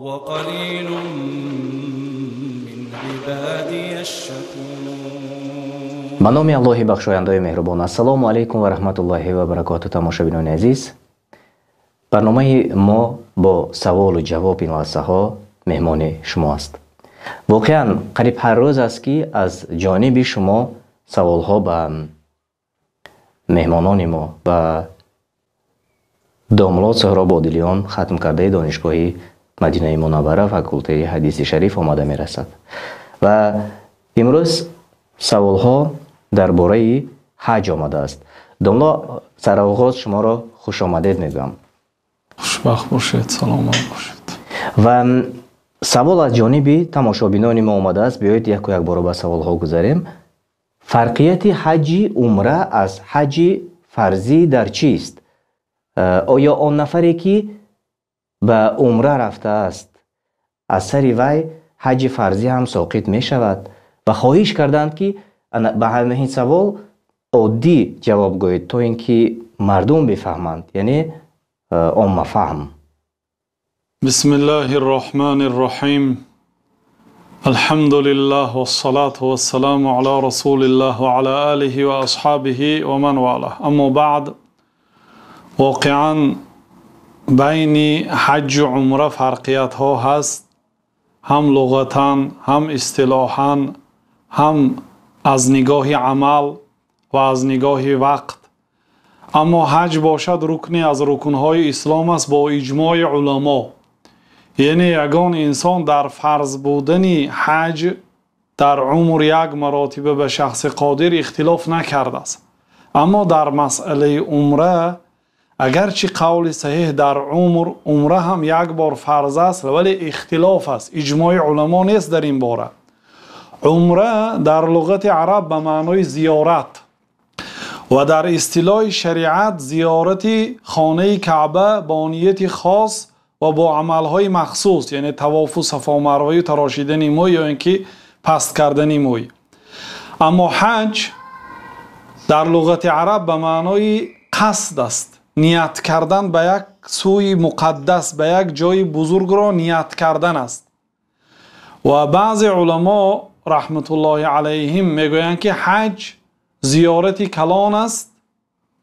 وقليل من عبادي الشكور. Ба номи Аллоҳи бахшояндаи меҳрубон. Ассалому алайкум ва раҳматуллоҳи ва баракоту. Тамошобинони азиз, барномаи мо бо саволу ҷавоб ин лаҳзаҳо меҳмони шумо аст. Воқеан қариб ҳар рӯз аст, ки аз ҷониби шумо саволҳо ба меҳмонони мо, ба домло Соҳроб Одилиён, хатмкардаи донишгоҳи Мадинаи Мунаввара, факултаи ҳадиси шариф омада мерасад. Ва имрӯз саволҳо дар бораи ҳаҷ омадааст. Домло, сароғоз шуморо хушомадед мегӯям. Хушбахт бошед, саломат бошед. Ва савол аз ҷониби тамошобинони мо омадааст. Биёед яку якбора ба саволҳо гузарем. Фарқияти ҳаҷи умра аз ҳаҷи фарзӣ дар чист? Оё он нафаре, ки ба умра рафтааст, аз сари вай ҳаҷи фарзӣ ҳам соқит мешавад? Ва хоҳиш карданд, ки ба ҳамин савол оддӣ ҷавоб гӯед, то ин ки мардум бифаҳманд, яъне оммафаҳм. Бисмиллаҳи рраҳмани рраҳим. Алҳамдулиллаҳ вассалату вассаламу ала расулиллаҳ ва ала алиҳи ва асҳобиҳи ва ман валаҳ. Аммо баъд, воқеан байни ҳаҷҷу умра фарқиятҳо ҳаст, ҳам луғатан, ҳам истилоҳан, ҳам аз нигоҳи амал ва аз нигоҳи вақт. Аммо ҳаҷ бошад рукне аз рукнҳои ислом аст бо иҷмои уламо. Яъне ягон инсон дар фарз будани ҳаҷ дар умр як маротиба ба шахси қодир ихтилоф накардааст. Аммо дар масъалаи умра, агарчи қавли саҳеҳ дар умр умра ҳам як бор фарз аст, вале ихтилоф аст, иҷмои уламо нест дар ин бора. Умра дар луғати араб ба маънои зиёрат ва дар истилоҳи шариат зиёрати хонаи Каъба бо нияти хос ва бо амалҳои махсус, яъне тавофу сафо марваю тарошидани мӯй ё ин ки паст кардани мӯй. Аммо ҳаҷ дар луғати араб ба маънои қасд аст, ният кардан ба як сӯи муқаддас, ба як ҷои бузургро ният кардан аст. Ва баъзе уламо раҳматуллоҳи алайҳим мегӯянд, ки ҳаҷ зиёрати калон аст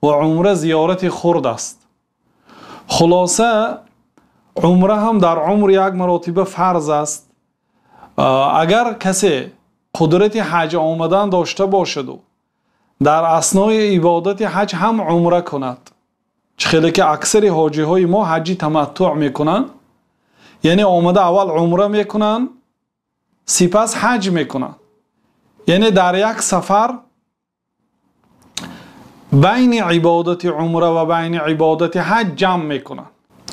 ва умра зиёрати хурд аст. Хулоса, умра ҳам дар умр як маротиба фарз аст. Агар касе қудрати ҳаҷ омадан дошта бошаду дар аснои ибодати ҳаҷ ҳам умра кунад, чӣ хеле ки аксари ҳоҷиҳои мо ҳаҷи таматтуъ мекунанд, яъне омада аввал умра мекунанд, сипас ҳаҷ мекунанд. Яъне дар як сафар байни ибодати умра ва байни ибодати ҳаҷ ҷамъ мекунанд.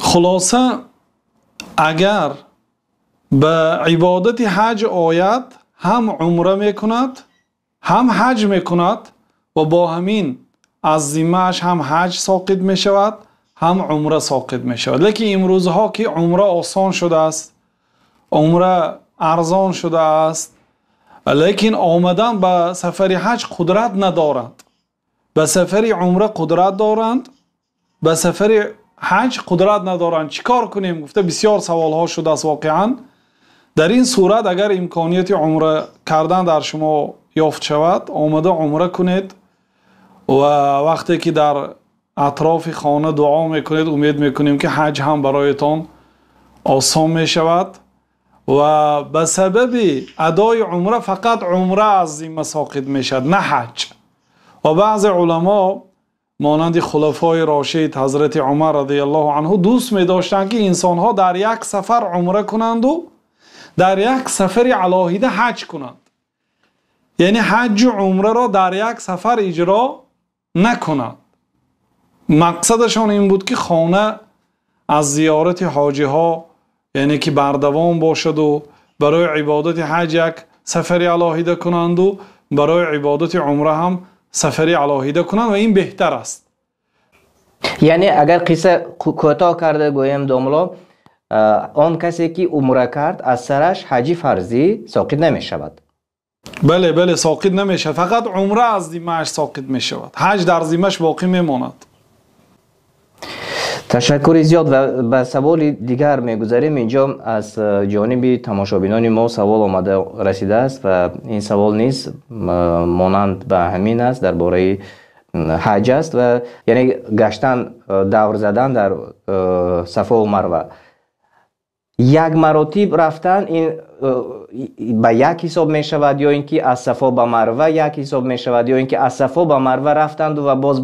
Хулоса, агар ба ибодати ҳаҷ ояд, ҳам умра мекунад, ҳам ҳаҷ мекунад ва бо ҳамин аз зиммааш ҳам ҳаҷ соқит мешавад, ҳам умра соқит мешавад. Лекин имрӯзҳо ки умра осон шудааст, умра арзон шудааст, лекин омадан ба сафари ҳаҷ қудрат надоранд. Ба сафари умра қудрат доранд, ба сафари ҳаҷ қудрат надоранд. Чӣ кор кунем гуфта бисёр саволҳо шудааст. Воқеан дар ин сурат агар имконияти умра кардан дар шумо ёфт шавад, омада умра кунед ва вақте ки дар атрофи хона дуо мекунед, умед мекунем ки ҳаҷ ҳам бароятон осон мешавад. Ва ба сабаби адои умра фақат умра аз зимма соқит мешавад, на ҳаҷ. Ва баъзе уламо монанди хулафои рошид ҳазрати Умар радиаллоҳу анҳу дӯст медоштанд, ки инсонҳо дар як сафар умра кунанду дар як сафари алоҳида ҳаҷ кунанд. Яъне ҳаҷу умраро дар як сафар иҷро накунанд. Мақсадашон ин буд, ки хона аз зиёрати ҳоҷиҳо, яъне ки бардавом бошаду барои ибодати ҳаҷ як сафари алоҳида кунанду барои ибодати умра ҳам сафари алоҳида кунанд, ва ин беҳтар аст. Яъне агар қисса кӯтоҳ карда гӯем, домло, он касе ки умра кард, аз сараш ҳаҷи фарзӣ соқит намешавад. Бале, бале, соқит намешавад. Фақат умра аз зиммааш соқит мешавад, ҳаҷ дар зиммааш боқӣ мемонад. Ташаккури зиёд ва ба саволи дигар мегузарем. Инҷо аз ҷониби тамошобинони мо савол омада расидааст ва ин савол низ монанд ба ҳамин аст, дар бораи ҳаҷ аст ва яъне гаштан, давр задан дар Сафо ва Марва. Як маротиб рафтан ин ба як ҳисоб мешавад ё ин ки аз Сафо ба Марва як ҳисоб мешавад ё ин ки аз Сафо ба Марва рафтанд ва боз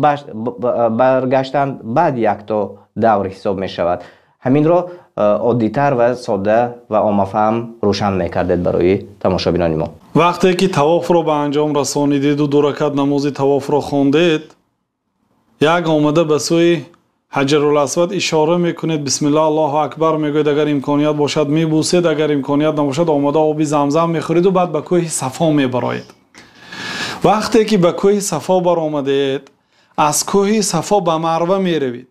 баргаштанд баъд якто давр ҳисоб мешавад? Ҳаминро оддитар ва сода ва оммафаҳм рӯшан мекардед барои тамошобинони мо. Вақте ки тавофро ба анҷом расонидеду ду ракат намози тавофро хондед, як омада ба сӯи Ҳаҷарул Асвад ишора мекунед, бисмиллаҳ, Аллоҳу акбар мегӯед, агар имконият бошад мебӯсед, агар имконият набошад омада оби Замзам мехӯреду баъд ба кӯҳи Сафо мебароед. Вақте ки ба кӯҳи Сафо баромадед, аз кӯҳи Сафо ба Марва меравед.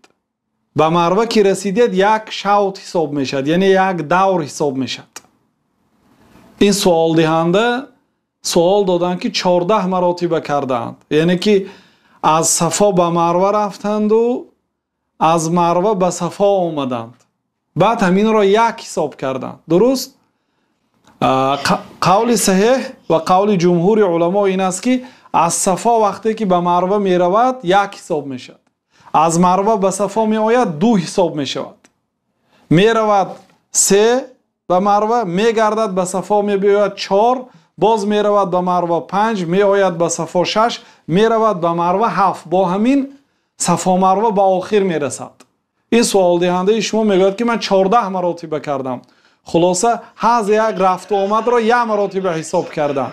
Ба Марва ки расидед, як шавт ҳисоб мешавад, яъне як давр ҳисоб мешавад. Ин суолдиҳанда суол доданд, ки 14 маротиба кардаанд, яъне ки аз Сафо ба Марва рафтанду аз Марва ба Сафо омаданд, баъд ҳаминро як ҳисоб карданд. Дуруст? Қавли саҳеҳ ва қавли ҷумҳури уламо ин аст, ки аз Сафо вақте ки ба Марва меравад, як ҳисоб мешавад, аз Марва ба Сафо меояд, ду ҳисоб мешавад, меравад се ба Марва, мегардад ба Сафо мебиёяд чор, боз меравад ба Марва панҷ, меояд ба Сафо шаш, меравад ба Марва ҳафт. Бо ҳамин Сафо Марва ба охир мерасад. Ин суолдиҳандаи шумо мегӯяд, ки ман 14 маротиба кардам. Хулоса, ҳар як рафту омадро як маротиба ҳисоб кардам.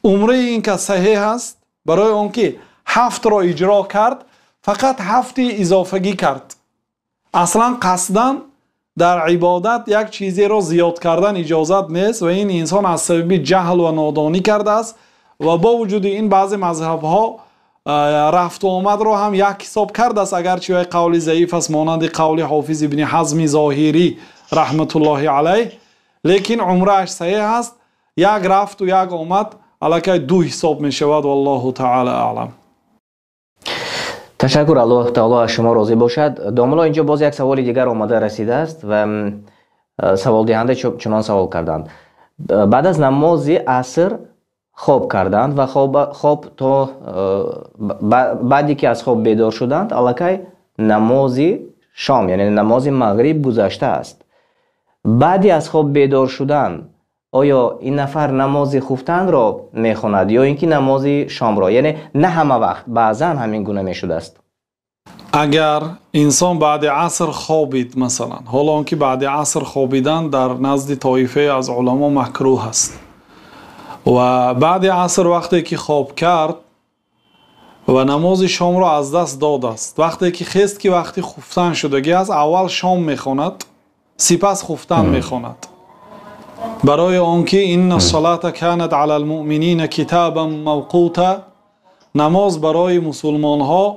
Умраи ин кас саҳеҳ аст, барои он ки ҳафтро иҷро кард, фақат ҳафти изофагӣ кард. Аслан қасдан дар ибодат як чизеро зиёд кардан иҷозат нест ва ин инсон аз сабаби ҷаҳл ва нодонӣ кардааст ва бо вуҷуди ин баъзе мазҳабҳо рафту омадро ҳам як ҳисоб кардааст, агарчи вай қавли заиф аст, монанди қавли Ҳофиз ибни Ҳазми Зоҳирӣ раҳматуллоҳи алайҳ, лекин умрааш саҳеҳ аст. Як рафту як омад аллакай ду ҳисоб мешавад. Валлоҳу таъала аълам. Ташаккур, Аллоҳ таоло аз шумо розӣ бошад. Домулло, инҷо боз як саволи дигар омада расидааст ва саволдиҳанда чунон савол карданд: баъд аз намози аср хоб карданд ва хоб то баъде ки аз хоб бедор шуданд, аллакай намози шом, яъне намози мағриб гузаштааст. Баъди аз хоб бедор шудан оё ин нафар намози хуфтанро мехонад ё ин ки намози шомро? Яъне на ҳама вақт, баъзан ҳамин гуна мешудааст. Агар инсон баъди аср хобид, масалан, ҳоло он ки баъди аср хобидан дар назди тоифае аз уламо макрӯҳ аст, ва баъди аср вақте ки хоб кард ва намози шомро аз даст додааст, вақте ки хест ки вақти хуфтан шудагӣ аст, аввал шом мехонад, сипас хуфтан мехонад. Барои он ки инна салата канат ала алмуъминина китабан мавқута, намоз барои мусулмонҳо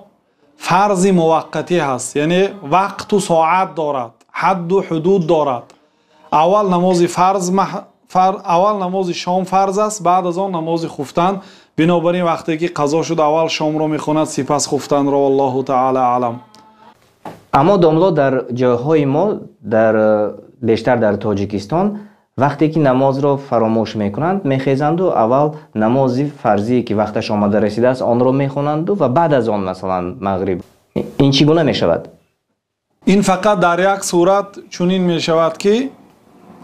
фарзи муваққатӣ ҳаст, яъне вақту соат дорад, ҳадду ҳудуд дорад. Аввал намози фарз, аввал намози шом фарз аст, баъд аз он намози хуфтан. Бинобар ин вақте ки қазо шуд, аввал шомро мехонад, сипас хуфтанро. Валлоҳу таъала аълам. Аммо домло, дар ҷойҳои мо, дар бештар дар Тоҷикистон, вақте ки намозро фаромӯш мекунанд, мехезанду аввал намози фарзие ки вақташ омада расидааст, онро мехонанду ва баъд аз он масалан мағриб. Ин чӣ гуна мешавад? Ин фақат дар як сурат чунин мешавад, ки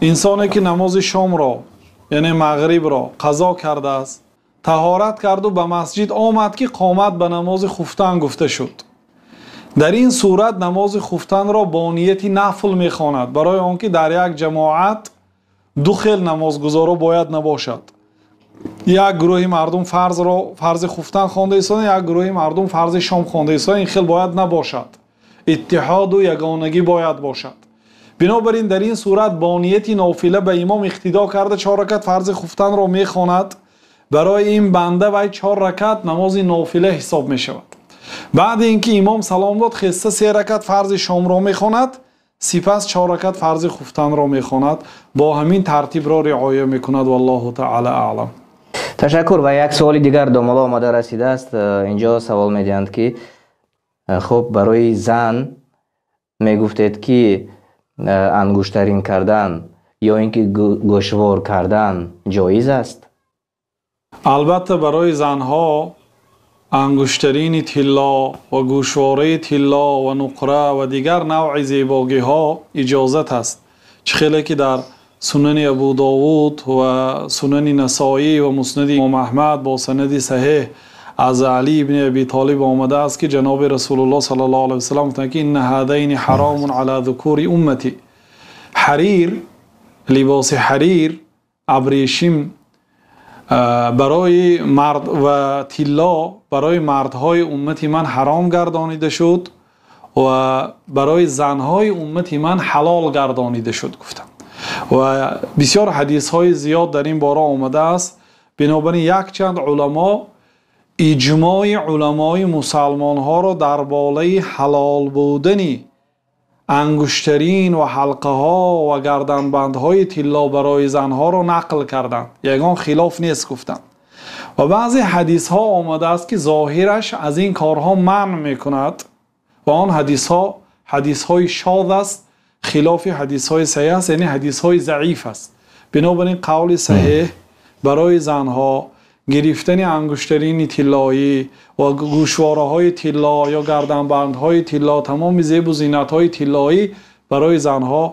инсоне ки намози шомро, яъне мағрибро қазо кардааст, таҳорат карду ба масҷид омад, ки қомат ба намози хуфтан гуфта шуд. Дар ин сурат намози хуфтанро бо нияти нафл мехонад, барои он ки дар як ҷамоат ду хел намозгузоро бояд набошад. Як гурӯҳи мардум фарзро, фарзи хуфтан хонда истода, як гурӯҳи мардум фарзи шом хонда истода. Ин хел бояд набошад, иттиҳоду ягонагӣ бояд бошад. Бинобар ин дар ин сурат бо нияти нофила ба имом иқтидо карда чор ракат фарзи хуфтанро мехонад. Барои ин банда вай чор ракат намози нофила ҳисоб мешавад. Баъди ин ки имом салом дод, хеста се ракат фарзи шомро мехонад, сипас чор ракат фарзи хуфтанро мехонад. Бо ҳамин тартибро риоя мекунад. Валлоҳу таъала аълам. Ташаккур. Ва як суоли дигар домола омада расидааст. Инҷо савол медиҳанд, ки хуб, барои зан Мегуфтед, ки ангуштарин кардан ё ин ки гӯшвор кардан ҷоиз аст? Албатта, барои занҳо ангуштарини тилло ва гӯшвораи тилло ва нуқра ва дигар навъи зебогиҳо иҷозат аст. Чӣ хеле ки дар Сунани Абу Довуд ва Сунани Насоӣ ва Муснади Имом Аҳмад бо санади саҳеҳ аз Алӣ ибни Абӣ Толиб омадааст, ки ҷаноби Расулуллоҳ саллаллоҳу алайҳи васаллам гуфтанд, ки إن هذين حرام على ذكور أمتي. Ҳарир, либоси ҳарир, абрешим барои мард ва тилло барои мардҳои уммати ман ҳаром гардонида шуд ва барои занҳои уммати ман ҳалол гардонида шуд, гуфтанд. Ва бисёр ҳадисҳои зиёд дар ин бора омадааст. Бинобар ин якчанд уламо иҷмои уламои мусалмонҳоро дар болаи ҳалол будани ангуштарин ва ҳалқаҳо ва гарданбандҳои тилло барои занҳоро нақл карданд. Ягон хилоф нест, гуфтанд. Ва баъзе ҳадисҳо омадааст, ки зоҳираш аз ин корҳо манъ мекунад ва он ҳадисҳо ҳадисҳои шоз аст, хилофи ҳадисҳои саҳеҳ аст, яъне ҳадисҳои заиф аст. Бинобар ин қавли саҳеҳ барои занҳо гирифтани ангуштарини тиллоӣ ва гӯшвораҳои тилло ё гарданбандҳои тилло, тамоми зебу зинатҳои тиллоӣ барои занҳо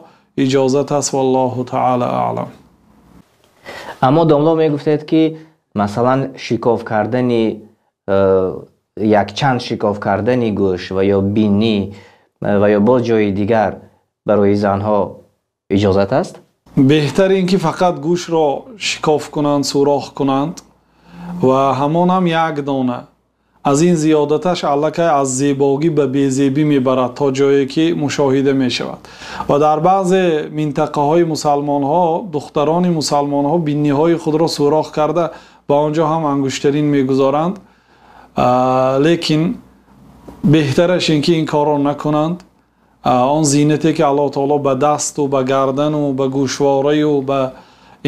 иҷозат аст. Валлоҳу таъала аълам. Аммо домло мегуфтед, ки масалан шикоф кардани якчанд шикоф кардани гӯш ва ё бинӣ ва ё боз ҷои дигар барои занҳо иҷозат аст? Беҳтар ин ки фақат гӯшро шикоф кунанд, сӯрох кунанд ва ҳамон ҳам як дона. Аз ин зиёдаташ аллакай аз зебогӣ ба безебӣ мебарад то ҷое ки мушоҳида мешавад. Ва дар баъзе минтақаҳои мусалмонҳо духтарони мусалмонҳо бинниҳои худро сӯрох карда ба он ҷо ҳам ангуштарин мегузоранд. Лекин беҳтараш ин ки ин корро накунанд. Он зинате ки Аллоҳ таоло ба дасту ба гардану ба гӯшвораю ба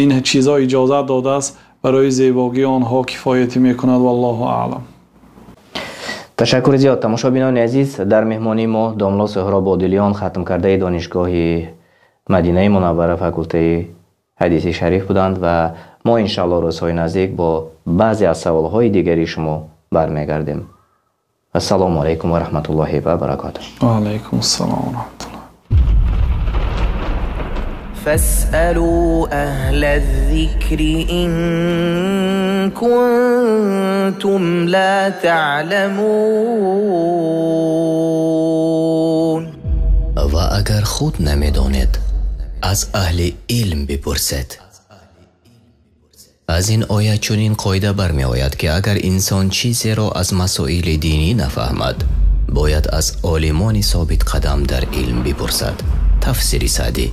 ин чизҳо иҷозат додааст, барои зебогии онҳо кифоятӣ мекунад. Валлоҳу аълам. Ташаккури зиёд, тамошобинони азиз. Дар меҳмонии мо домло Суҳроб Одилиён, хатмкардаи донишгоҳи Мадинаи Мунаввара, факултаи ҳадиси шариф буданд ва мо иншааллоҳ рӯзҳои наздик бо баъзе аз саволҳои дигари шумо бармегардем. Ассалому алайкум ва раҳматуллоҳи ва баракотуҳ. Ва алайкум ассалом ва раҳматуллоҳ. فاسألوا أهل الذكر إن كنتم لا تعلمون. Ва агар худ намедонед, аз аҳли илм бипурсед. Аз ин оя чунин қоида бармеояд, ки агар инсон чизеро аз масоили динӣ нафаҳмад, бояд аз олимони собитқадам дар илм бипурсад. Тафсири Саъдӣ.